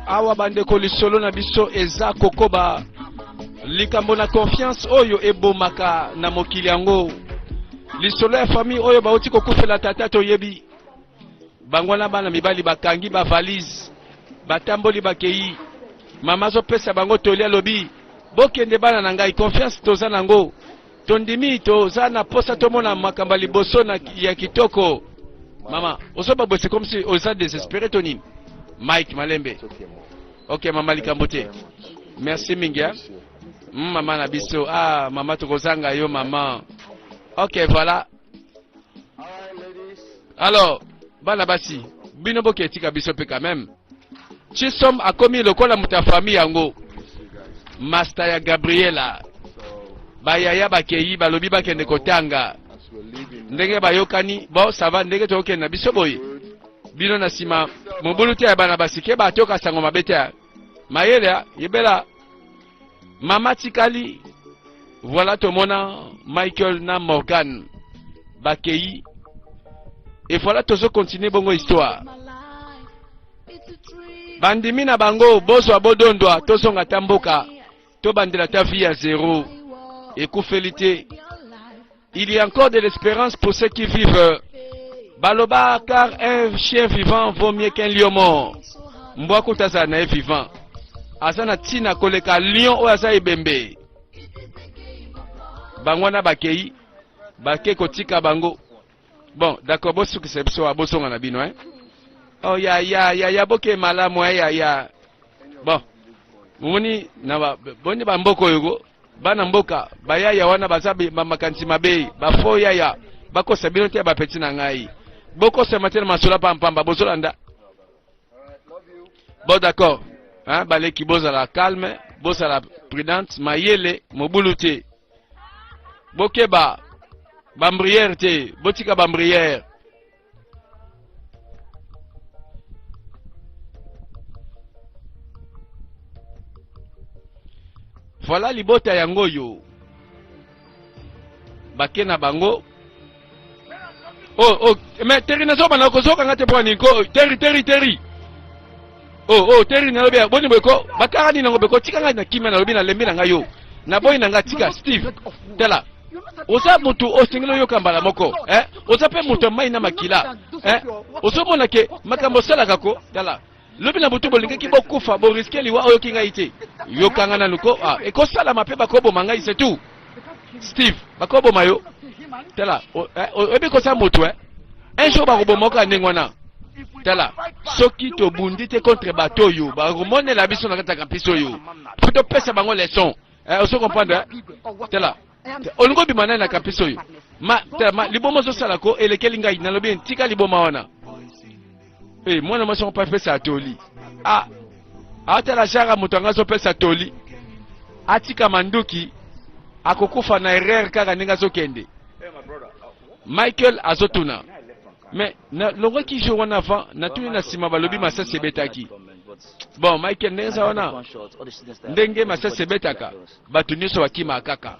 Awa bandeko, lisolo na biso eza kokoba likambo na confiance oyo ebomaka na mokili yango. Lisolo ya famille oyo bauti kokufela tata, toyebi bango na bana mibali bakangi ba valise, batamboli bakei. Mama azopesa bango toli, alobi: bokende bana na ngai, confiance toza nango, tondimi, toza na posa tomona makambo ya liboso na ya kitoko. Mama ozoba boye, c'est comme si oza désespéré to nini? Mike Malembe. Ok mama, likambo te, merci mingi hein? Mama na biso, ah mama, tokozanga yo mama. Ok, voilà. Alors bana basi, bino boke etika biso mpe quand même. Chisom akomi lokola moto ya famille yango, master ya Gabriela. Bayaya bakei, balobi bakende kotanga ndenge bayokani. Bon, ça va, ndenge tokokende na biso boye, bino na nsima mobulu te ya bana basi, ke batoka sango mabe te ya mayele yebela mama tikali. Voilà, tomona Michael na Morgan bakei et voilà, tozo continuer bongo histoire. Bandimi na bango bozwa bodondwa, tozonga ta mboka, tobandela ta vie ya zéro. Ekufeli te, il y a encore de l'espérance pour ceux qui vivent. Baloba car un chien vivant vaut mieux qu'un lion mort. Mbwa kuta azala na ye vivant, aza na ntina koleka lion oyo aza ebembe. Bango wana bakei, bake kotika bango. Bon, d'accord, bosukisa biso, bozonga na bino hein? Oh ya ya ya ya, boke malamu ya ya. Bon, moni na ba boni bamboka oyo ko bana mboka bayaya wana baza makanisi mabe, bafo yaya, bakosa bino te. Bapeti na ngai, bokosama te na masolo pampamba bozolanda. Bon, d'accord hein, baleki, bozala calme, bozala prudente, mayele, mobulu te, bokeba bambriere te, botika bambriere. Voilà, libota yango oyo bake na bango. Oh oh, mais Teri, nazobanda kozokanga te mpo nini ko? Teri, Teri, Teri, oh oh, Teri, nalobi boni boye ko? Bakaka nini yango beko? Tika ngai na kimia, nalobi nalembi na ngai yo, naboyi na ngai, tika. Steve, tala, oza motu osengeli oyoka mbala moko eh? Oza mpe moto ya mai na makila eh? Ozomona ke makambo osalaka ko? Tala, lobi na butu bolingaki bokufa, boriske liwa. Oyoki ngai te? Yokanga nanu ko. Ah, ekosalama mpe bakoboma ngai, c'est tout. Steve, bakoboma yo. Tala, oyebi kosala motu eh? Un jour bakoboma oka ndenge wana. Tala, soki tobundi te contre bato oyo bakomonela biso na kati ya campus oyo, fo topesa bango leçon eh, ozo comprendre eh? Tala, olingi obima nani na campus oyo? Ma, tala, ma, liboma ozosala ko elekeli ngai. Nalobi tika liboma wana. Eh, mwana mwasi yango mpe apesa toli. Ah, atala jara, moto anga azopesa toli atika manduki, akokufa na erreur kaka ndenge azokende. Michael azotuna: mais nalongwaki jour wana avant, natuni na nsima, balobi masasi ebetaki. Bon, Michael, ndenge eza wana, ndenge masasi ebetaka, bato nyonso bakimaka kaka.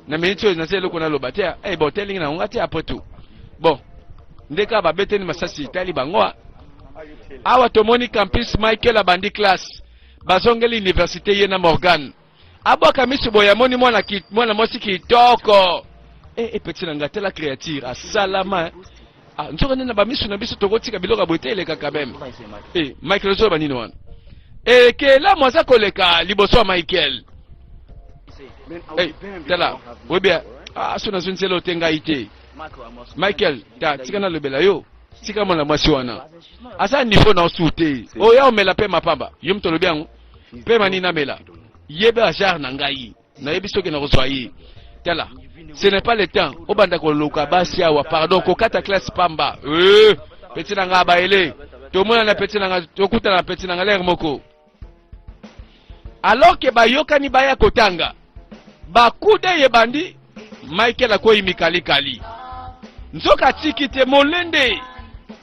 Na miniti oyo naza eloko naloba te. Eh, bon, telingi na ngonga te. Après tout, bon, nde kaka babeteni masasi etali bango. Awa tomoni campus, Michael abandi classe, bazongeli université ye na Morgan. Abwaka miso boye, amoni mwana, mwana mwasi kitoko. E, epeti na ngai, tala créature asalama. Ah, nzoka nde na bamiso na biso tokotika biloko ya boye te eleka quand même. E, Michael ozoloba nini wana? Ekelamu aza koleka liboso ya Michael. Hey, tala, oyebi, ah, so nazwi nzela ote ngai te. Michael, ta tika nalobela yo, tika mwana mwasi wana, aza niveau na osu te. Oya omela mpe mapamba, yo moto olobi yango mpe mani namela yeba genre na ngai, nayebi soki nakozwa ye. Tala, ce n'est pas le temps obanda koluka basi awa. Pardon, kokata classe pamba. Eh, peti na ngai, bayele tomona na peti na ngai, tokutana na peti na ngai lere moko. Alors ke bayokani baya kotanga, bakude ebandi, Michael akwei mikalikali, nzoka atiki te molende,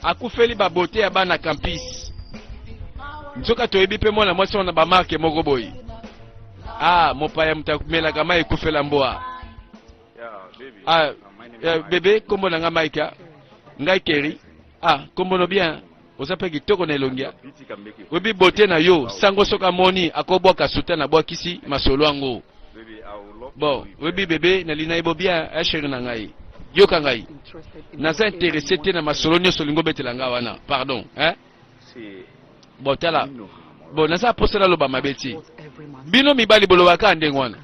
akufeli babote ya bana campus. Nzoka toyebi mpe mwana mwasi wana bamarke moko boye. Ah, mopaya moto amelaka mai ekufela mbwa. Ah, eh, bebe, kombo na nga Mike. Ngai Keri. Ah, kombo no bien. Oza mpe kitoko na elongi. Oyebi beauté na yo, sango soki amoni akobwaka soutane abwakisi masolo yango. Bon, oyebi bebe nalina ye bo bien, eh chérie na ngai. Yoka ngai. Naza intéressé te na masolo nyonso olingi obetela ngai wana. Pardon, hein? Bon, tala. Bon, naza posa naloba mabe te. Bino mibali bolobaka ndenge wana.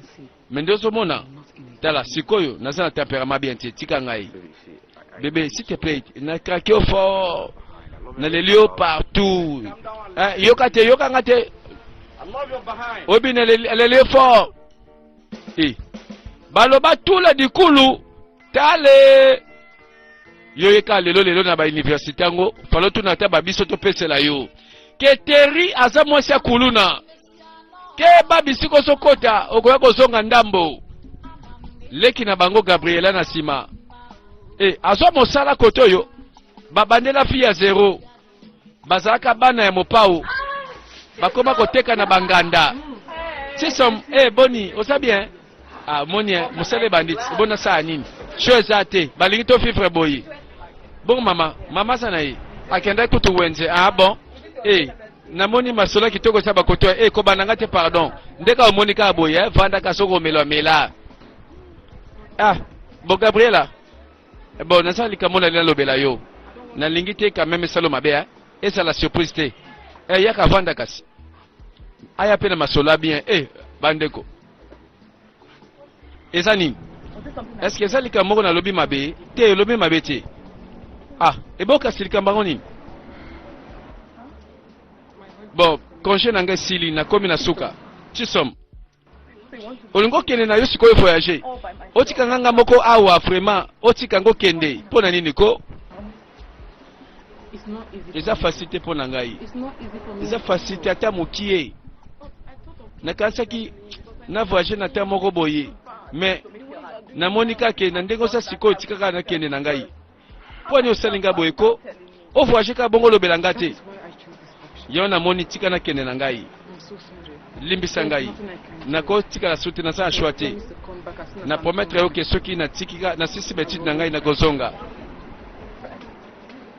Mais nde ozomona tala sikoyo naza na temperament bien te tika ngai bebe s'il te plaît na craque yo fort naleli yo partout eh, yoka te yoka nga te oyebi naleli yo fort eh. baloba tula dikulu tale yo yeka lelo lelo na bauniversité yango falo tuna ata babiso topesela yo keteri aza mwasi ya kuluna Keba bisika ozokota, okoya kozonga ndambo. Leki na bango Gabriela na nsima e azwa mosala kote oyo babandela fi ya zero, bazalaka bana ya mopao, bakoma koteka na banganda. Sisom, e boni, oza bien? Ah, moni eh, mosala ebandi boni nasala nini? Sho eza te, balingi to vivre boye. Bongo mama, mama aza na ye akendaki kutu wenze. Ah bon? Eh, namoni masolo ya kitoko eza bakoto e kobanda nga te pardon ndeka omoni kaka boye eh, vandaka soki omela omela ah bon gabriela eh, bon naza likambo nali nalobela yo nalingi te quand même esalo mabe eh? ezala surprise te eh, yaka vanda kasi aya mpe na masolo ya bien eh, bandeko eza nini eske eza likambo moko nalobi mabe te elobi mabe te ah ebokasi likambo yango nini bon congé na ngai esili nakomi na suka chisom olingi okende na yo sikoyo voyage otika nga nga moko awa vraiment otika ngo okende mpo na nini ko eza facile te mpo na ngai eza facile te ata mokie nakanisaki na voyage na temps moko boye mais namoni kake na ndenge oza sikoyo tika kaka nakende na ngai mpo ani osali ngai boye ko ovoyage kaka bongo olobela ngai te yo namoni tika nakende na ngai limbisa ngai nakotikala su te naza na choix te na promettre yo ke soki natiki nasisi baetude na ngai nakozonga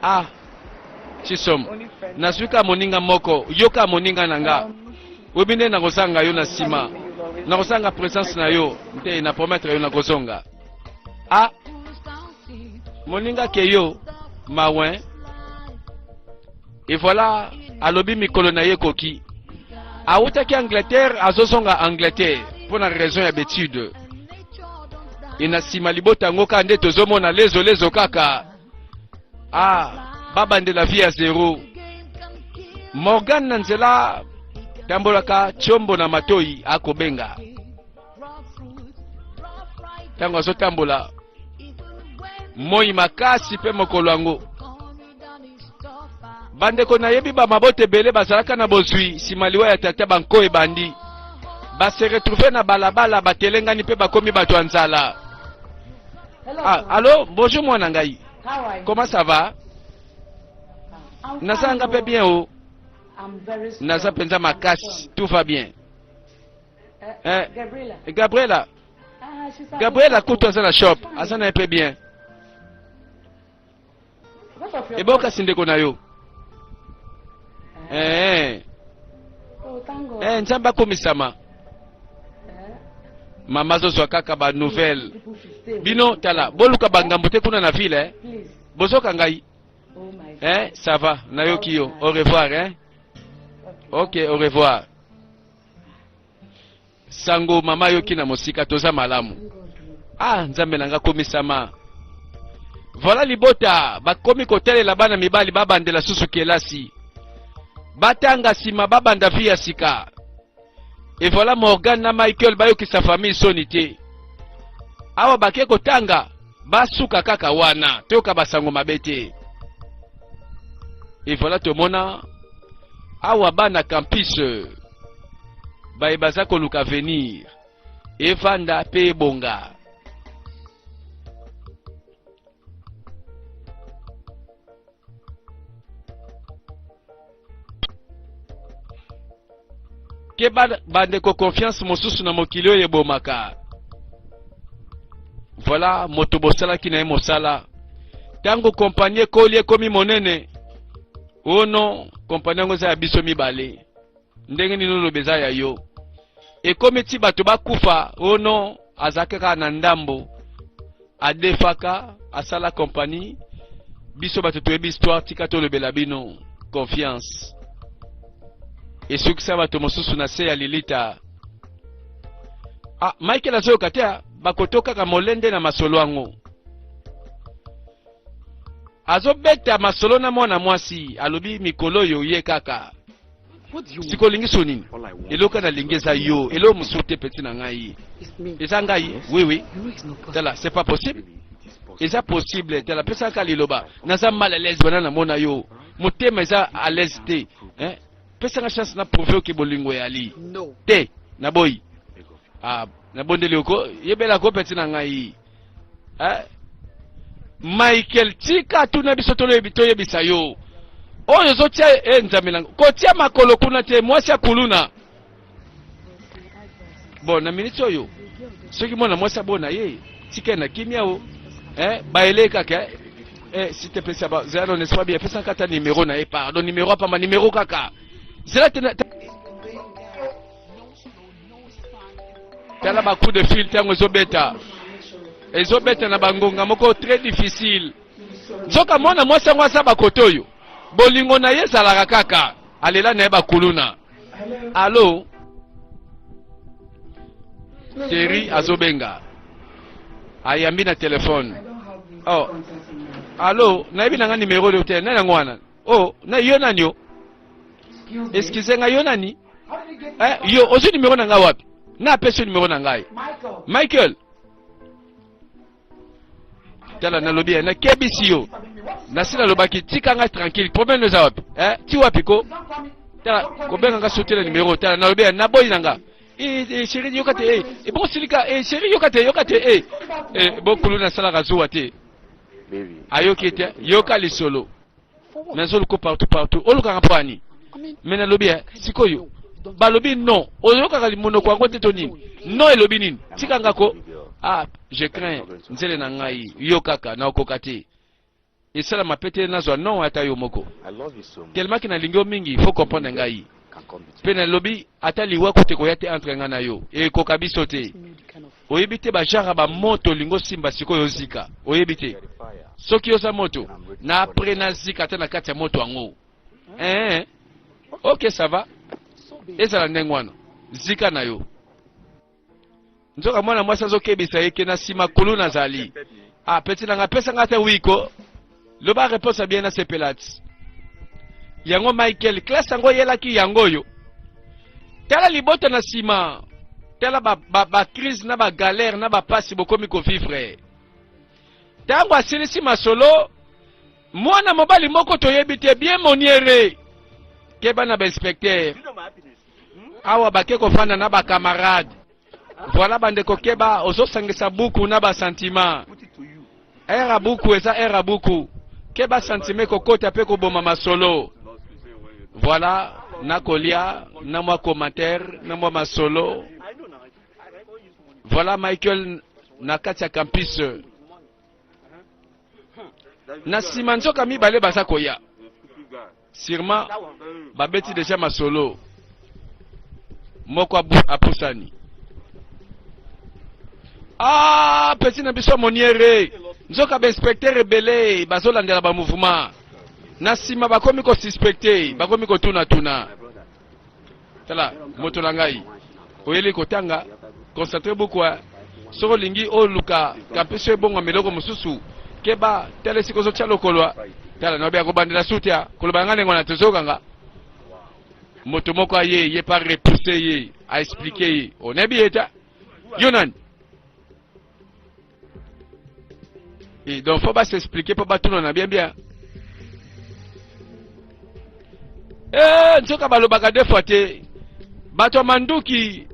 ah chisom nazwi kaka moninga moko yo kaka moninga na nga oyebi nde nakozanga yo na nsima nakozanga présence na yo nte na promettre yo nakozonga ah moninga ke yo mawin Et voilà, alobi mikolo na ye ekoki. Awutaki Angleterre, azozonga Angleterre mpo na raison ya betude. E na nsima libota yango kaka nde tozomona lezo lezo kaka. Ah, babandela vie ya zero. Morgan na nzela tambolaka tiombo na matoi akobenga. Ntango azotambola moi makasi mpe mokolo yango Bandeko nayebi ba mabota ebele bazalaka na bozwi nsima liwa ya tata banko ebandi ba se retrouver na balabala batelengani mpe bakomi bato ya nzala. Ah, allo, bonjour mwana ngai. Comment ça va? Naza nga mpe bien o. Naza mpenza makasi, tout va bien. Eh, Gabriela. Gabriela kutu aza na shop, aza na ye mpe bien. Ebo kasi ndeko na yo. Eh. Oh, eh, Nzambe akomisama. Mama azozwa kaka ba nouvelle. Bino tala, boluka bangambo te kuna na ville eh. Bozoka ngai. Oh eh, ça va, nayoki yo. Au revoir hein. Ok, au revoir. Sango mama ayoki na mosika toza malamu. Ah nzambe na nga komisama. Voilà libota bakomi kotalela bana mibali babandela susu kelasi. Batanga sima babanda vie ya sika. Et voilà Morgan na Michael bayokisa famille soni te. Awa bake kotanga basuka kaka wana toyoka basango mabe te. Et voilà tomona awa bana campus baye baza koluka avenir evanda pe ebonga. Keba bandeko confiance mosusu na mokili oyo ebomaka. Voilà moto bosalaki na ye mosala. Ntango kompani ekoli ekomi monene, Oh non, kompani yango eza ya biso mibale. Ndenge nini oloba eza ya yo? Ekomi ti bato bakufa. Oh non, azalaki kaka na ndambo. Adefaka, asala kompani. Biso bato toyebi histoire, tika tolobela bino. Confiance. Esukisa bato mosusu na se ya lilita. Ah, Michael azoyoka te, ah. bakoto kaka molende na masolo yango. Azobeta masolo na mwana mwasi, alobi mikolo oyo ye kaka. Siko olingi so nini? Eloko nalingi eza yo, eloko mosusu te peti na ngai. Eza ngai? Oui oui. Tala, c'est pas possible. Eza possible, tala pesa kaka liloba. Naza mal à l'aise wana namona yo. Motema eza à l'aise te. Hein? Pesa nga chance na prouver que bolingo eyali. Te, naboyi. Ah, nabondeli oko, yebela ko peti na ngai. Eh? Michael tika tuna biso toyebi toyebisa yo oyo ozotia e nzambe na kotia makolo kuna te mwasi ya kuluna bon na miniti oyo soki mwana mwasi abona ye tika na kimia o eh, baele kaka eh, eh, s'il te plaît ça va zela non n'est-ce pas bien pesa kata numéro na ye pardon numéro apamba numéro kaka zela te tala ba coup de fil ntango ezobeta ezobeta na bangonga moko très difficile nzoka mwana mwasi yango aza bakote oyo bolingo na ye ezalaka kaka alela na ye bakuluna alo Terry azobenga ayambi na telefone oh alo nayebi na nga nimero oyo te nani yango wana oh na yo nani yo Excusez nga yo nani? Eh, yo ozwi numero na ngai wapi? Na apesi yo numero na ngai. Michael. Tala nalobi eh, nakebisi yo. Nasi nalobaki tika ngai tranquille. Problème eza wapi? Eh, ti wapi ko? Tala kobenga nga soki na numero tala nalobi eh, naboyi na nga. Eh, eh, chérie yoka te eh, eh bon silika eh, chérie yoka te yoka te eh. Eh, bokulu nasalaka zuwa te. Ayoki te yoka lisolo. Nazoluka partout partout olukaka mpo ani me nalobi eh, sikoyo balobi non oyokaka monoko yango te to nini non elobi nini tika nga ko ah je crains nzele na ngai yo kaka naokoka te esalama pe te nazwa non ata yo moko tellement ke nalingi yo mingi faut comprendre ngai mpe nalobi ata liwa kutu ekoya te entre ngai na yo ekoka biso te oyebi te ba genre ya bamoto olingi osimba sikoyo ozika oyebi te soki oza moto na apres nazika ata na kati ya moto yango eh, ok ça va ezala ndenge wana zika na yo nzoka mwana mwasi azokebisa ye ke na nsima kulu nazali ah peti na nga pesa nga te wiko loba réponse ya bien nasepela ti yango Michael classe yango oyelaki yango oyo tala libota na nsima tala ba, ba, ba crise na ba galère na bapasi bokomi kovivre ntango asilisi masolo mwana mobali moko toyebi te bien moniere keba na bainspecteur awa bake kofanda na bacamarade voilà bandeko keba ozosangisa buku na basentiment era buku eza era buku keba sentiment kokota mpe koboma masolo voilà nakolia na mwa commentaire na mwa masolo voilà Michael na kati ya campus na nsima nzoka mibale baza koya sûrement babeti deja masolo moko apusani ah peti na biso moniere nzoka bainspecteur ebele bazolandela bamouvement na nsima bakomi kosuspecte bakomi kotunatuna tala moto na ngai oyeli kotanga concentre bukwa soki olingi oluka campus ebongwama eloko mosusu keba tala esika ozotya lokolwa tala naobe akobandela sutia koloba nga ndenge wana tozokanga moto moko aye ye pa repousse ye aexplike ye onebi ye ta yo nani Et donc faut pas s'expliquer po batuna na bien bien eh nzoka balobaka deux fois te bato ya manduki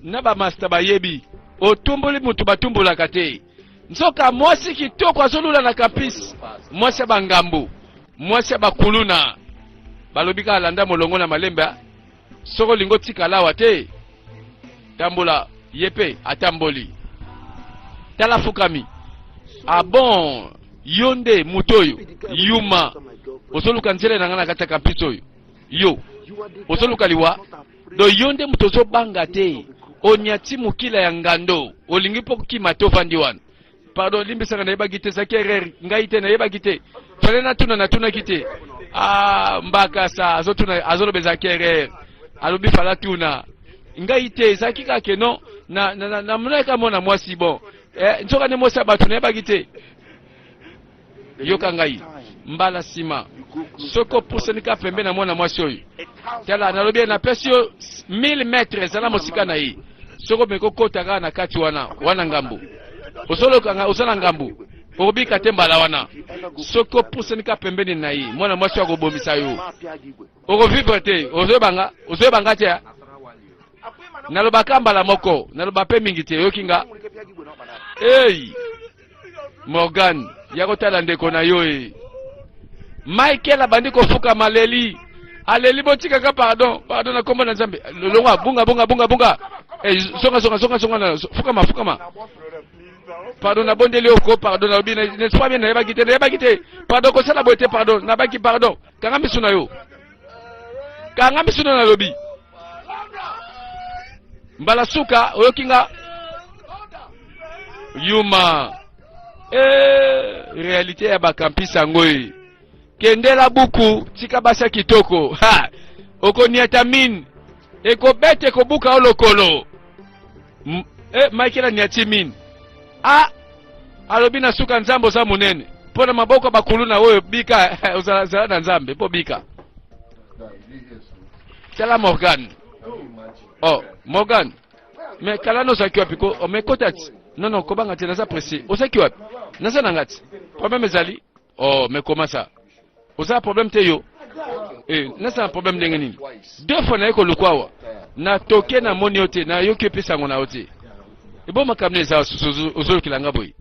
na bamasta bayebi otumboli mutu batumbolaka te nzoka mwasi kitoko azolula na campus mwasi ya bangambo mwasi ya bakuluna balobi kaka landa molongo na malembe soki olingi otikala awa te tambola ye mpe atamboli tala fukami ah bon yo nde moto oyo yuma Ozoluka nzela na ngai na kati ya campus oyo. Yo ozoluka liwa. Do yo nde moto ozobanga te. Onyati mokila ya ngando. Olingi mpo kokima te ofandi wana. Pardon, limbisaka nayebaki te, ezalaki erreur. Ngai te nayebaki te. Fallait natuna natunaki te. Ah, mbakasa azotuna azoloba ezalaki erreur. Alobi fala tuna. Ngai te ezalaki kaka ke non na na na namonaki kaka mwana mwasi bon. Eh, nzoka nde mwasi ya bato nayebaki te. Yoka ngai mbala nsima soki opusani kaka pembe na mwana mwasi oyo tala nalobi ye napesi yo 1000 mètre ezala mosika na ye soki omeki okota kaka na kati wana wana ngambo ozoloka nga oza na ngambo okobika te mbala wana soki opusani kaka pembeni na ye mwana mwasi oyo akobomisa yo okovivre te ozoyeba nga ozoyeba nga te nalobaka mbala moko naloba mpe mingi te oyoki nga ei Morgan, ya kotala ndeko na yo e. Michael abandi kofukama aleli. Aleli botikaka pardon, pardon na kombo na Nzambe. Longwa bunga bunga bunga bunga. Eh, zonga zonga zonga zonga na fukama fukama. Pardon nabondeli yo ko pardon nalobi n'est-ce pas bien nayebaki te nayebaki te. Pardon kosala boye te pardon nabaki pardon. Kanga miso na yo. Kanga miso na nalobi. Mbala suka oyoki nga yuma eh, realite ya bakampisi yango e kendela buku tika basi ya kitoko ha okoniata mine ekobeta ekobuka yo lokolo eh, Michael aniati mine a alobi na suka nzambe oza monene mpo na maboko ya bakulu na oyo bika ozala na nzambe mpo bika tala Morgan oh Morgan mais kala no ozalaki wapi ko oh, mais kota ti non non kobanga te naza pressé ozalaki wapi naza na nga ti problème ezali oh mais comment ça oza na problème te yo eh, naza na problème ndenge nini deux fois naye koluka awa na toke namoni yo te nayoki epe sango na yo te ebo makambo eza susu ozolukela nga boye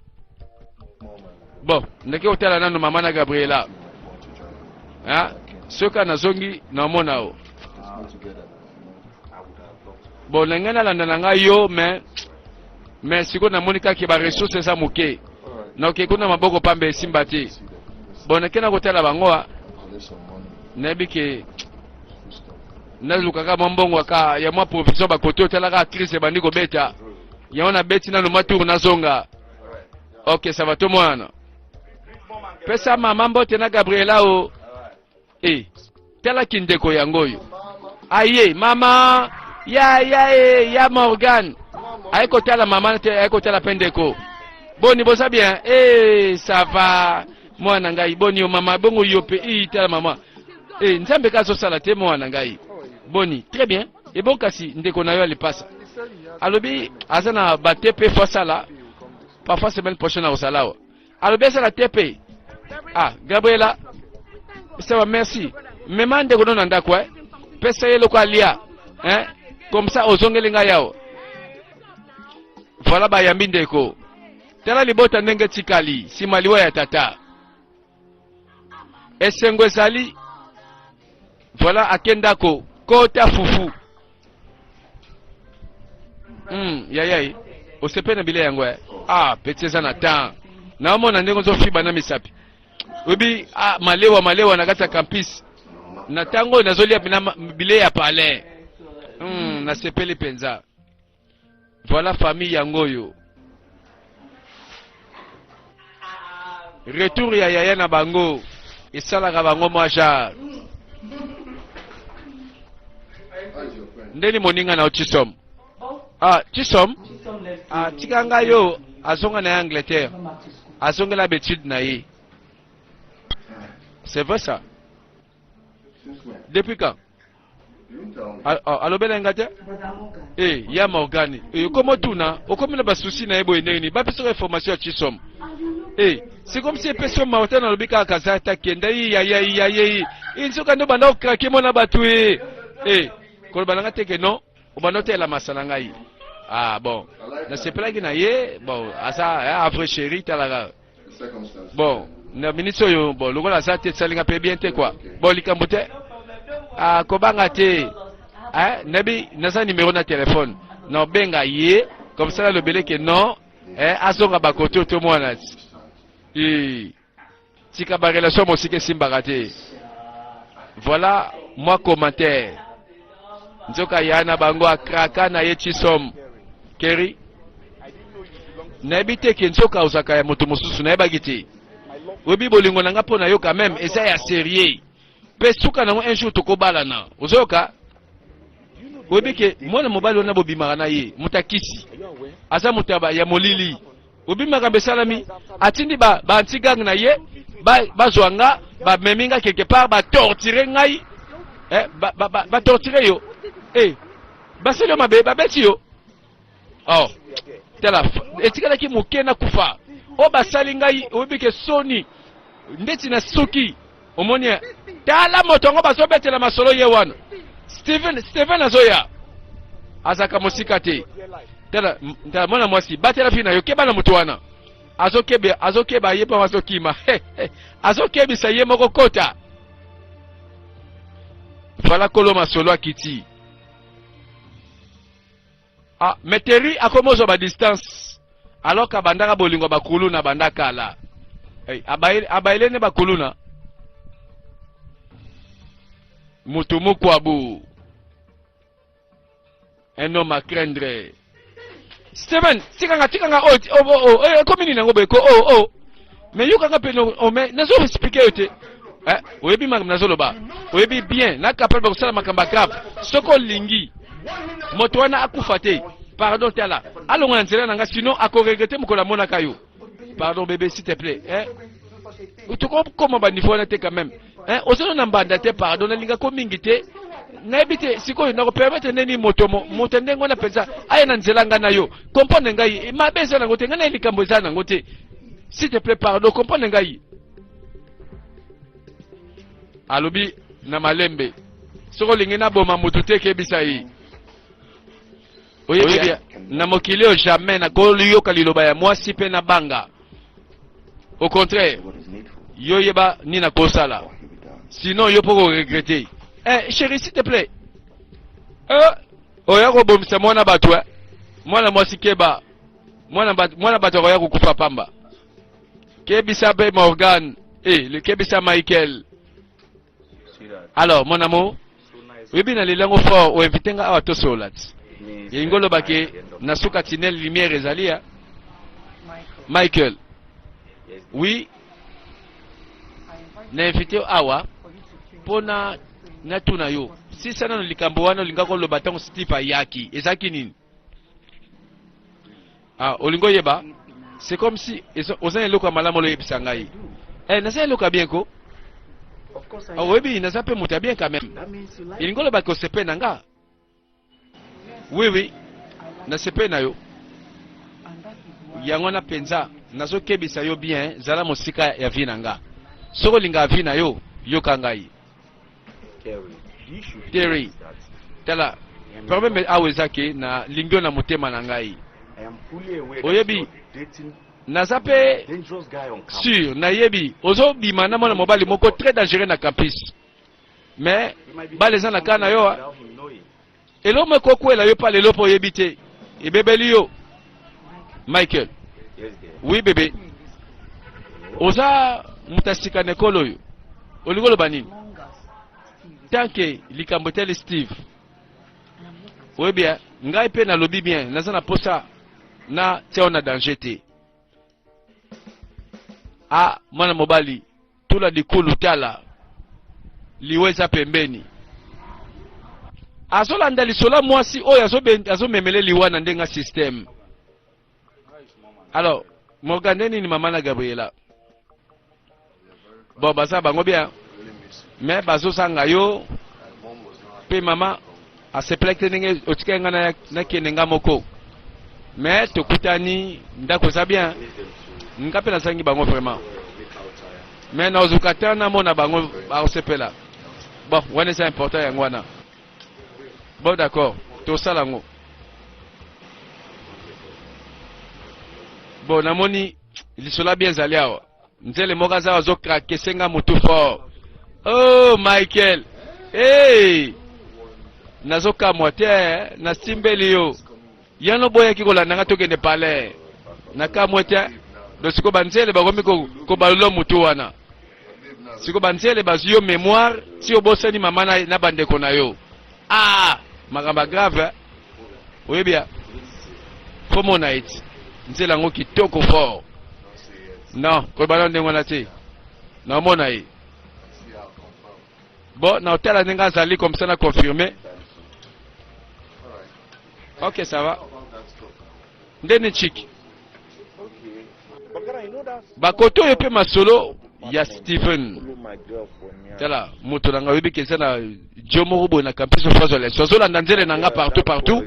bon ndeke otala nano mama na gabriela soki nazongi naomona yo bon na ngai nalanda na ngai yo mais mais sikoyo namoni kaka ba ressources eza moke naoke kuna maboko pamba esimba te bon nake na kotala bango a nayebi ke nalukaka mwa mbongo ka ya mwa provision bakote otalaka crise ebandi kobeta yango nabeti nano mwa tour nazonga ok ça va tomwana pesa mama mbote na gabriela o Eh, tala kindeko yango oyo. Aye, mama, ya ya e, ya Morgan. Aye kotala mama te, aye kotala pe ndeko. Boni boza bien? Eh, ça va. Mwana ngai, boni yo mama, bongo yo pe, eh, tala mama. Eh, Nzambe ka azosala te mwana ngai. Boni, très bien. Et bon kasi ndeko na yo alipasa. Alobi aza na ba TP fo asala. Parfois semaine prochaine akosala awa. Alobi asala TP. Ah, Gabriela. Ça va, merci. Mema ndeko no na ndako eh. Pesa ye eloko alia. Hein? Comme ça ozongeli ngai awa. Voilà bayambi ndeko. Tala libota ndenge etikali nsima liwa ya tata. Esengo ezali. Voilà ake ndako kota fufu. Yaya ye osepeli na bilei yango eh? Ah, petit eza na temps. Naomona ndenge ozofiba na misapi. Oyebi ah, malewa malewa na kati ya campus. Na ntango oyo nazolia pena bilei ya palais. Nasepeli mpenza. Voilà famille yango oyo. Retour ya yaya na bango esalaka bango mwa genre. Ndeni moninga na yo Chisom. Ah, Chisom? Ah, tika ngai yo azonga na ye Angleterre. Azongela ba études na ye. C'est vrai ça? Depuis quand? Alobela nga te? Eh, ya Morgane. Eh, okomi otuna, okomi na ba soucis na ye boye ndenge nini? Bapesaka information ya Chisom. Eh, c'est comme si epesi yo mawa te nalobi kaka kaza ata kenda yi ya ya ya ye. Eh, nzoka nde obanda okrake mona bato eh. Eh, koloba na nga te ke non, obanda otela masa na ngai. Ah bon, nasepelaki na ye, bon, aza eh, vrai chéri talaka. Bon, na minute oyo bon lokola aza te esalinga mpe bien te quoi. Bon likambo te. Ah kobanga te. Eh, nabi naza numéro na téléphone. Na obenga ye comme ça nalobele ke non, eh azonga bakote oto mwana. Eh. Tika ba relation mosika esimbaka te. Voilà moi commentaire. Nzoka ya na bango akraka na ye Chisom. Kerry nayebi te ke nzoka ozalaka ya moto mosusu nayebaki te. Oyebi bolingo na nga mpo na yo quand même eza ya sérieux. Mpe suka nango un jour tokobalana. Ozoyoka? Oyebi ke mwana mobali wana bobimaka na ye moto akisi aza moto ya molili. Obi makambo esalami, atindi ba ba anti gang na ye bazwa nga, bamemi nga quelque part, ba torturer ngai, eh, ba ba ba, ba torturer yo. Eh, basali yo mabe, babeti yo. Oh, tala etikalaki moke na kufa. Oyo basali ngai, oyebi ke soni ndeti na suki omoni eh, tala moto yango bazobetela masolo ye wana Steven, Steven azoya azalaka mosika te tala tala mwana mwasi batela fi na yo keba na moto wana azokebe azokeba ye mpo azokima azokebisa ye moko kota vala kolo masolo akiti Ah, mais Terry akomi ozwa ba distance alors qu'abandaka bolingo ba kuluna banda kala. Hey, abayele abayele ne ba kuluna. Mutu mukwabu. Un homme à craindre. Steven, tikanga tikanga oh oh oh, oh eh, ekomi nini yango boye ko oh oh. Mais yokanga pe no oh mais nazo expliquer yo te. Eh, oyebi makambo nazoloba. Oyebi bien, na capable kosala makambo ya grave. Soki olingi moto wana akufa te pardon tala alonga na nzela na nga sinon akoregrete mokolo amonaka yo pardon bebe s'il te plaît eh? tokokoma baniveau wana te quand même eh? ozana na mbanda te pardon nalingako mingi te nayebi te sikoyo nakopermettre ndeni moto moto ndenge wana mpenza aya na nzela ngai na yo comprendre ngai eh, mabe eza nango te ngai na likambo eza nango te s'il te plaît pardon comprendre ngai alobi na malembe soki olingi naboma motu te kebisa ye oyebi na mokili oyo jamais nakoyoka liloba ya mwasi mpe nabanga au contraire yo yeba nini nakosala sinon yo mpo koregrete eh, chéri s'il te plaît eh, oya kobomisa mwana bato eh? mwana mwasi keba mwana bato akoya kokufa pamba kebisa mpe morgan eh, kebisa michael Alors mon amour, oyebi na lelango fort o invite nga awa tosolola ti. Elingi oloba ke na suka tunnel lumière ezali ya Michael. Oui, na invite yo awa pona natuna yo sisa nano likambo wana olingaki oloba ntango Steve ayaki ezalaki nini? Ah, olingi oyeba? C'est comme si oza na eloko ya malamu oloyebisa ngai. Eh, naza eloko ya bien ko? Ah, oyebi naza mpe moto ya bien quand même. Elingi oloba ke osepeli na nga? Oui, oui. Nasepeli na yo. Yango wana mpenza nazokebisa yo bien, zala mosika ya vie na nga. Soki olingaka vie na yo, yoka ngai. Terry, tala problème awa eza ke na lingi yo na motema na ngai. Oyebi naza mpe sur nayebi ozobima na mwana mobali moko très dangereux na campus mais bale eza na kaa na yo eloko moko ekokwela yo mpa lelo mpo oyebi te ebebeli yo Michael oui bebe oza moto ya sika na ekolo oyo olingi oloba nini tant que likambo etali Steve oyebi eh, ngai mpe nalobi bien naza na posa na tia yo na danger te ah mwana mobali Tula likulu tala liwa eza pembeni. Azolanda lisolo ya mwasi oyo azomemele liwa na ndenge ya système. Alors Morgan nde nini mama na Gabriela? Bon baza bango bien mais bazozanga yo pe mama asepelaki te ndenge otikaki ngai nakende nga moko mais tokutani ndako eza bien nga mpe nazangi bango vraiment mais naozuka te namona bango bakosepela bon wana eza important yango wana bon d'accord tosala yango bon namoni lisolo ya bien ezali awa Nzele moko aza azo craquer senga mutu fort. Oh Michael. Hey! Nazo kamwa te eh, nasimbeli yo. Yano boyaki kolanda nga tokende palais. Nakamwe te. Donc sikoyo banzele bakomi kobalula mutu wana. Siko banzele bazwi yo memoire ti obosani mama na, na bandeko na yo. Ah, makambo ya grave. Eh? Oyebi ya? Faut mona eti. Nzela yango kitoko fort. Non, koloba na ndenge wana te. Naomona ye. Bon, na otala ndenge azali comme ça na confirmer. Ok, ça va. Ndeni chiki. Bakoto oyo mpe masolo ya Steven. Tala, moto na ngai oyebi ke eza na dio moko boye na campus ofazwa leso. Azolanda nzele na ngai partout partout.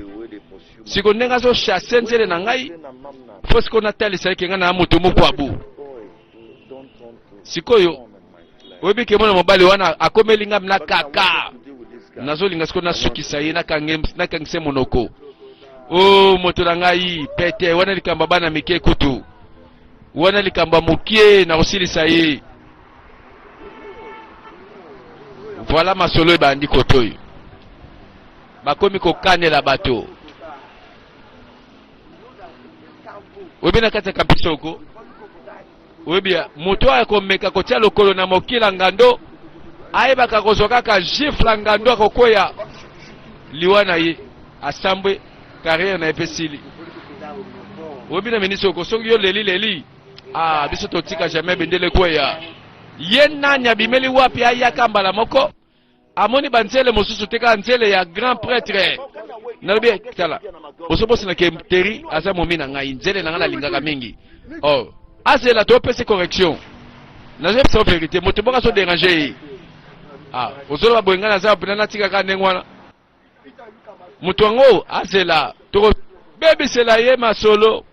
Siko ndenge azo chasser nzele na ngai, fo siko natalisa ye ke ngai na moto mokwabu. Sikoyo oyebi ke mwana mobali wana akomeli ngai na kaka nazolinga sikoyo nasukisa ye nakangisa monoko o oh, moto na ngai pete wana likambo ya bana mike kutu wana likambo ya mokie nakosilisa ye voilà masolo ebandi kotoyo bakomi kokanela bato oyebi na kati ya campus oko oyebi moto oyo akomeka kotia lokolo na mokila ngando ayebaka kozwa kaka gifle ngando akokweya liwa na ye asambwe carrière na ye mpe sili oyebi na ministre oko soki yo leli leli ah, biso totika jamais bendele ekweya ye nani abimeli wapi ayaka mbala moko amoni banzele mosusu te kaka nzele ya grand prêtre nalobi tala ozobosana ke teri aza momi na ngai nzele na ngai nalingaka mingi oh azela topesi correction nazoyebisa yo verité moto moko azoderange ye ah ozoloba boye ngai naza mpena natika kaka ndenge wana moto yango azela tokobebisela ye masolo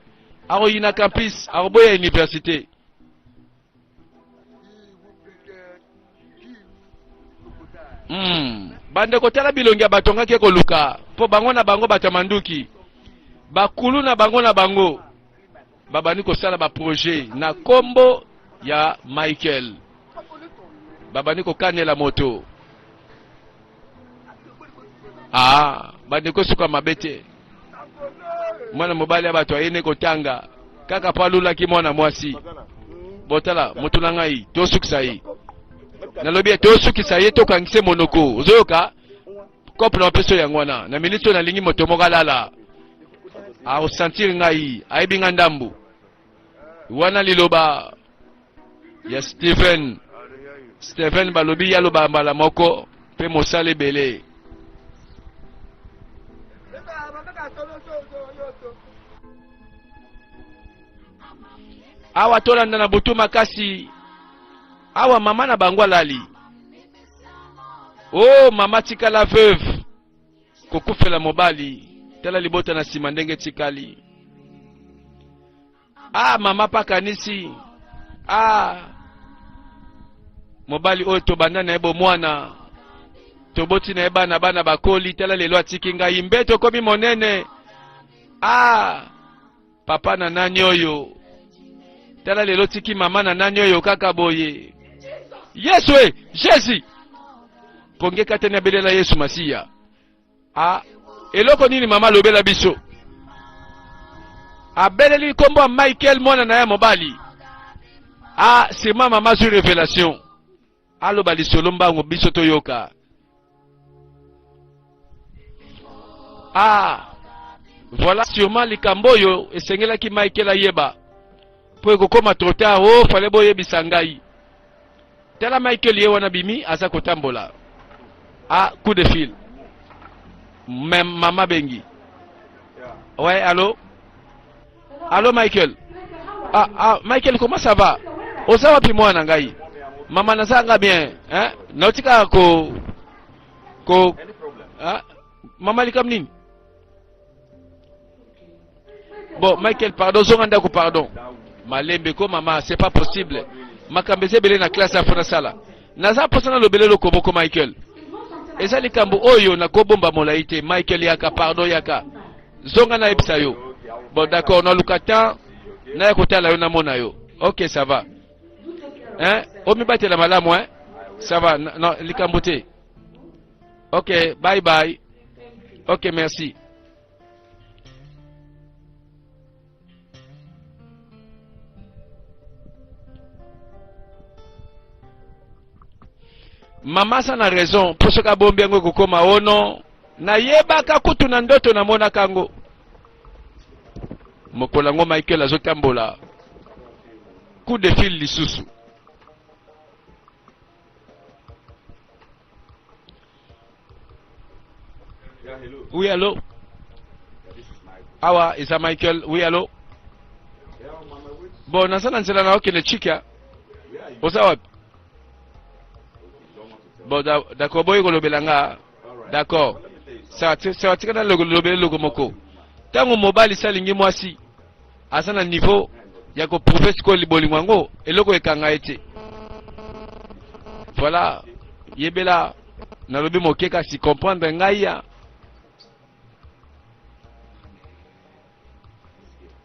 akoyina campus akoboya université Bandeko tala bilongi ya bato ngaki koluka mpo bango na bango bato ya manduki bakulu na bango na bango babandi kosala baprojet na kombo ya Michael babandi kokanela moto ah bandeko esuka mabe te mwana mobali ya bato ayene kotanga kaka mpo alulaki mwana mwasi botala moto na ngai tosukisa ye nalobi ye tosukisa ye tokangise monoko ozoyoka kope na bapesi yango wana na miniti oyo nalingi moto moko alala akosentir ngai ayebi ngai ndambu wana liloba ya Steven Steven balobi ye aloba mbala moko mpe mosala ebele awa tolanda na butu makasi awa mama na bango alali o oh, mama tikala veuve kokufela mobali tala libota na nsima ndenge etikali Ah mama pa kanisi ah mobali oyo tobanda na ye bomwana toboti na ye bana bana bakoli tala lelo atiki ngai mbeto ekomi monene ah papa na nani oyo tala lelo tiki mama na nani oyo kaka boye yesu e jesus ponge katani abelela yesu masiya Ah, eloko nini mama alobela biso? Abeleli nkombo ya Michael mwana na ye mobali. Ah, sûrement mama azwi revelation. Aloba lisolo mbango biso toyoka. Ah, voilà sûrement likambo oyo esengelaki Michael ayeba mpo ekokoma trop tard. Oh, fallait boyebisa ngai. Tala Michael ye wana bimi aza kotambola. Ah, coup de fil. Même mama bengi. Ouais, allô? Allô Michael. Ah, ah, Michael, comment ça va? Oza wapi mwana ngai? Mama naza nga bien, hein? Nautika ko ko ah, mama likam nini? Bon, Michael, pardon, zonga ndako, pardon. Malembe ko mama, c'est pas possible. Makambo eza ebele na classe afo nasala. Naza mposa nalobela eloko moko Michael. Eza likambo oyo nakobomba molai te. Michael yaka, pardon yaka. Zonga nayebisa yo. Bon, d'accord, naluka temps naya kotala yo namona yo. Ok, ça va. Hein? Omibatela malamu, hein? Ça va, non, likambo te. Ok, bye bye. Ok, merci. Mama aza na raison mpo soki abombi yango ekokoma ono nayebaka kutu na ndoto namonaka yango. Mokolo yango Michael azotambola coup de fil lisusu. Oui, allo? Awa eza Michael. Oui, allo? Bon, naza na nzela na okende Chikia. Oza wapi? Bon, d'accord, boyi kolobela nga. D'accord. Ça ça tika na lobela eloko moko. Tango mobali salingi mwasi aza na niveau ya ko prouver sikoyo bolingo yango eloko ekanga ye te. Voilà, yebela nalobi moke kasi comprendre ngai ya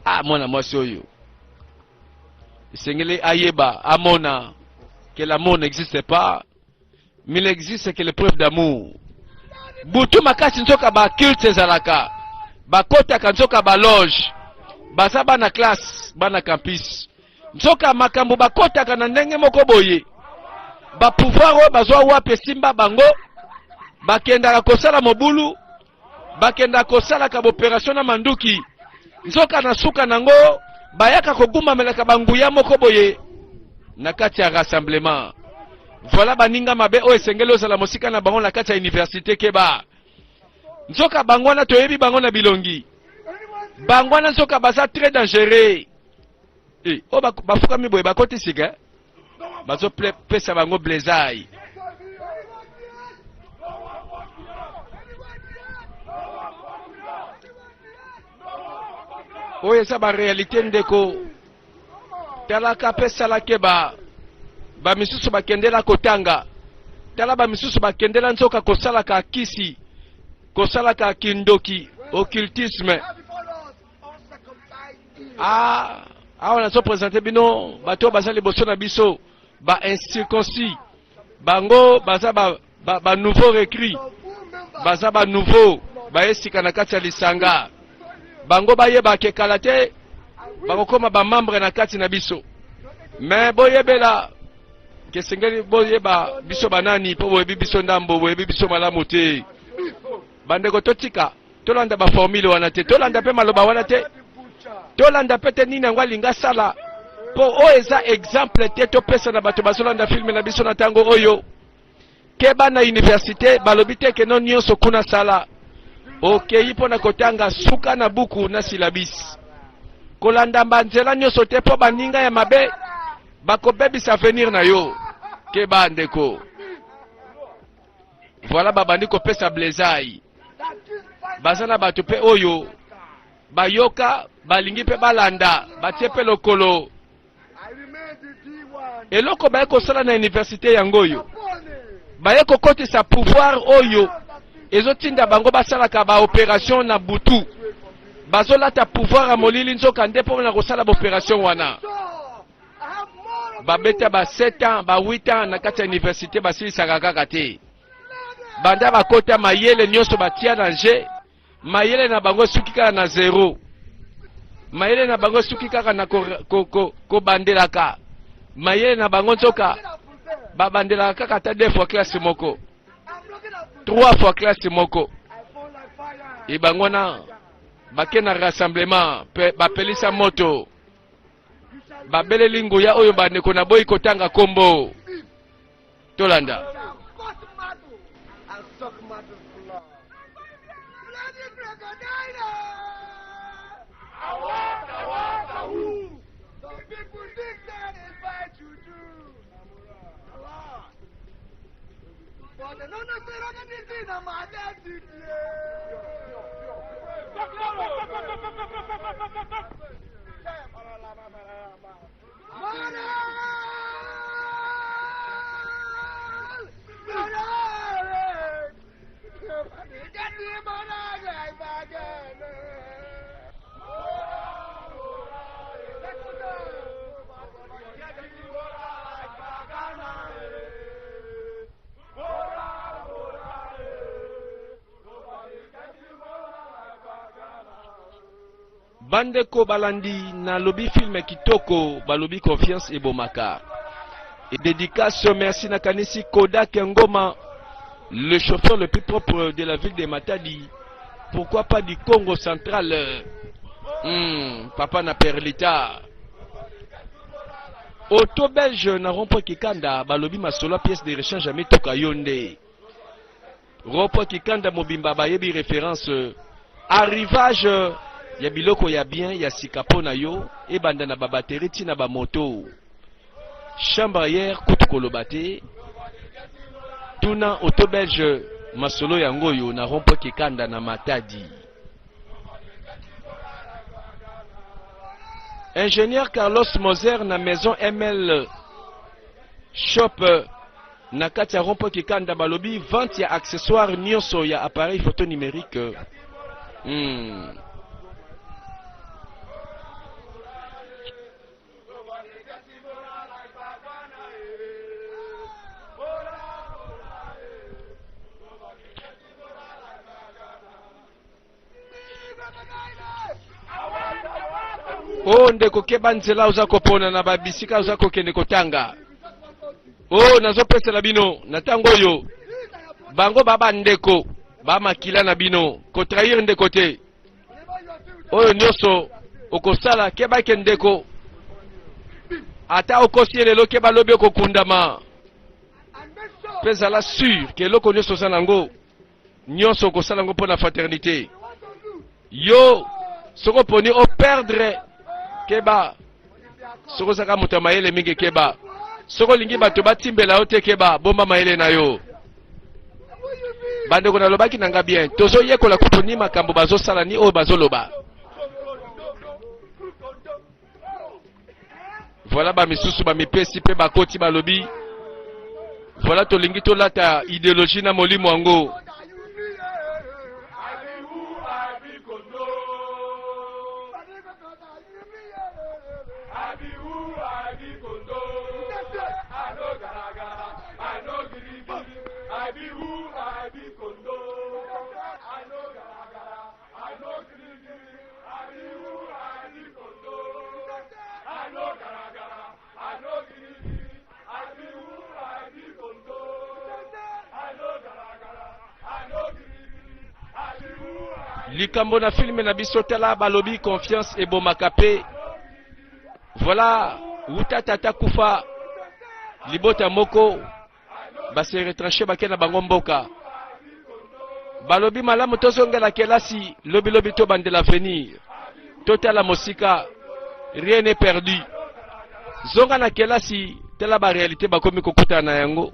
ah mwana mwasi oyo esengeli ayeba amona que l'amour n'existe pas mais il existe que l'épreuve d'amour butu makasi nzoka ba culte ezalaka bakotaka nzoka ba loge baza bana classe bana campus nzoka makambo bakotaka na ndenge moko boye ba pouvoir oyo bazwa wapi esimba bango bakendaka kosala mobulu bakendaka kosalaka boperation na manduki nzoka na suka nango bayaka kogumbamelaka banguya moko boye na kati ya rassemblement voilà baninga mabe oyo esengeli ozala mosika na bango na kati ya universite keba nzoka bango wana toyebi bango na bilongi bango wana nzoka baza très dangereux eh, oyo bafukami boye bakoti sika eh? bazopesa bango blesai oyo eza barealité ndeko talaka mpe sala keba bamisusu bakendela kotanga tala bamisusu bakendela nzoka kosalaka kisi kosalaka kindoki occultisme Ah, awa nazo presente bino bato oyo baza liboso na biso ba incirconcis bango baza ba, ba, ba nouveau recrue baza ba nouveau baye sika na kati ya lisanga bango bayeba ke kala te bakokoma ba membre na kati na biso me boyebela kesengeli boyeba biso banani mpo boyebi biso ndambo boyebi biso malamu te bandeko totika tolanda ba formule wana te tolanda mpe maloba wana te tolanda mpe te nini yango alingi asala mpo oyo eza exemple te topesa na bato bazolanda filme na biso na ntango oyo keba na universite balobi te keno nyonso kuna sala okei mpo na kotanga suka na buku na silabisi kolanda banzela nyonso te mpo baninga ya mabe bakobebisa avenir na yo keba ndeko Voilà babandi kopesa blesai. Baza na bato mpe oyo bayoka balingi mpe balanda batie mpe lokolo. Eloko baye kosala na universite yango oyo baye kokotisa pouvoir oyo ezotinda bango basalaka ba operation na butu bazolata pouvoir ya molili nzoka nde mpo na kosala ba operation wana. Babeta ba 7 ans ba 8 ans na kati ya universite basilisaka kaka te. Banda bakota mayele nyonso batia na jeu, mayele na bango esuki kaka na zero. Mayele na bango esuki kaka na kobandelaka. Ko, ko, mayele na bango nzoka babandelaka kaka ata deux fois classe moko, trois fois classe moko. Ebango wana bake na rassemblement pe bapelisa moto. Babeleli nguya oyo bandeko naboyi kotanga kombo. Tolanda. Bandeko balandi nalobi film kitoko balobi confiance ebomaka. Dédicace, merci nakanisi Kodak Ngoma, le chauffeur le plus propre de la ville de Matadi. Pourquoi pas du Congo central? Papa na Perlita. Auto belge na rond-point Kikanda, balobi masolo pièce de rechange ya mituka yo nde. Rond-point Kikanda mobimba bayebi référence arrivage ya biloko ya bien ya sika mpo na yo ebanda na babateri ti na bamoto. Chambre arrière kutu koloba te. Tuna auto belge masolo yango oyo na rond-point Kikanda na Matadi. Ingénieur Carlos Moser na maison ML Shop na kati ya rond-point Kikanda balobi vente ya accessoire nyonso ya appareil photo numérique. Oh ndeko, keba nzela oza kopona na babisika oza kokende kotanga. Oh, nazopesela bino na ntango oyo bango ba bandeko bamakila na bino, kotrahir ndeko te. Oyo nyonso okosala, kebake ndeko, ata okosi ye lelo, keba lobi okokundama. Mpe zala sûr ke eloko nyonso oza nango, nyonso okosala yango mpo na fraternité. Yo soki oponi operdre, keba. Soki ozaka moto ya mayele mingi, keba. Soki olingi bato batimbela yo te, keba, bomba mayele na yo. Bandeko, nalobaki na nga bien, tozoyekola kutu ni makambo bazosala ni oyo bazoloba. Voilà, bamisusu bamipesi mpe bakoti, balobi voilà, tolingi tolata idéologie na molimo yango. Likambo na filme na biso, tala, balobi confiance ebomaka mpe. Voilà, wuta tata kufa, libota moko base retranche, bake na bango mboka. Balobi malamu tozongela kelasi lobilobi, tobandela avenir, totala mosika, rien n'est perdu. Zonga na kelasi, tala baréalité bakomi kokutana na yango.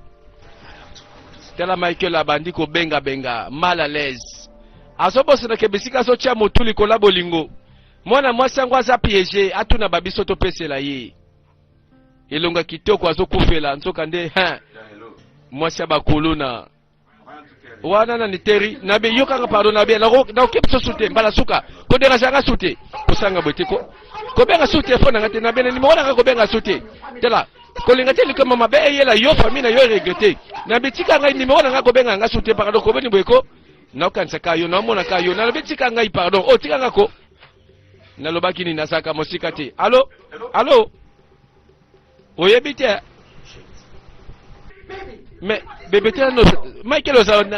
Tala, Michael abandi kobengabenga mal à l'aise, azobosanaka bisika azotia motu likolo ya bolingo. Mwana mwasi yango aza piège, atuna babiso topesela ye elonga kitoko, azokufela nzoka nde mwasi ya bakuluna wana. Nani teri nabe yokanga, pardon, nabe nakoki biso su te, mbala suka koderangaka su te, kosanga boye te, kobenga su te fo nanga te, nabe na nimero nanga, kobenga su te. Tala, kolinga te likambo mabe eyela yo, famille na yo regrete. Nabe tika ngai nimero nanga, kobenga nga su te, pardon. Kobeni boye ko naokanisaka yo, naomonaka yo, nalobi tika ngai, pardon. O tika nga ko nalobaki nini? Nazalaka mosika te. Alo, alo, oyebi te mais bebe te nano. Michael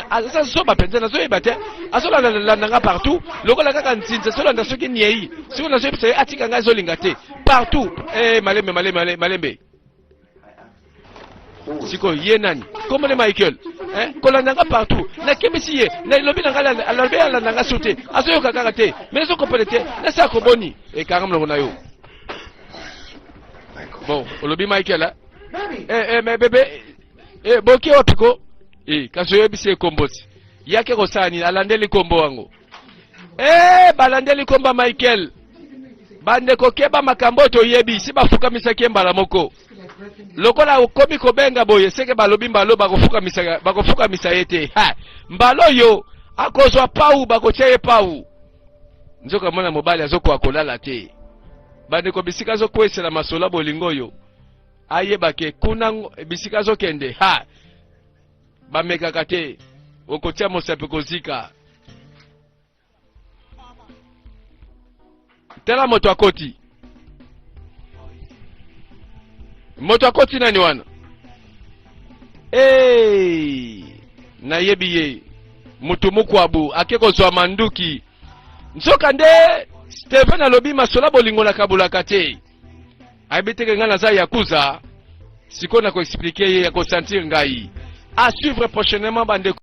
aza zoba mpenza, nazoyeba te, azolandanga nga partout lokola kaka nzinzi azolanda soki niei. Soki nazoyebisa ye atika ngai, azolinga te, partout. Eh, malembe, malembe, malembe. Sikoyo ye nani? Komone Michael, eh? Kolanda nga partout, nakebisi ye, nalobi na ngai, alobi alanda nga so te, azoyoka kaka te. Mais nazokopele te, nasala koboni ekanga molongo na yo. Bon, olobi Michael, eh? Eh, eh, mais bebe, eh, boki wapi ko? Eh, kasi oyebisi ye kombo ti yake kosala nini? Alandeli kombo yango. Eh, balandeli komba Michael. Bandeko, keba, makambo oyo toyebi si bafukamisaki ye mbala moko. Lokola okomi kobenga boye, seke balobi mbala oyo bakofukamisa, bakofukamisa ye te. Ha, mbala oyo akozwa pau, bakotia ye pau. Nzoka mwana mobali azokoka kolala te, bandeko, bisika azokwesela masolo ya bolingo oyo ayebake kuna bisika azokende. Ha, bamekaka te, okotia mosapi kozika. Tala, moto akoti, moto akoti, nani wana? Hey! Nayebi ye moto mokwabu ake kozwa manduki. Nzoka nde Steven alobi masolo bolingo nakabulaka te, ayebi teke ngai naza yakuza. Sikoyo nako expliquer ye, ya ko sentir ngai. À suivre prochainement, bandeko.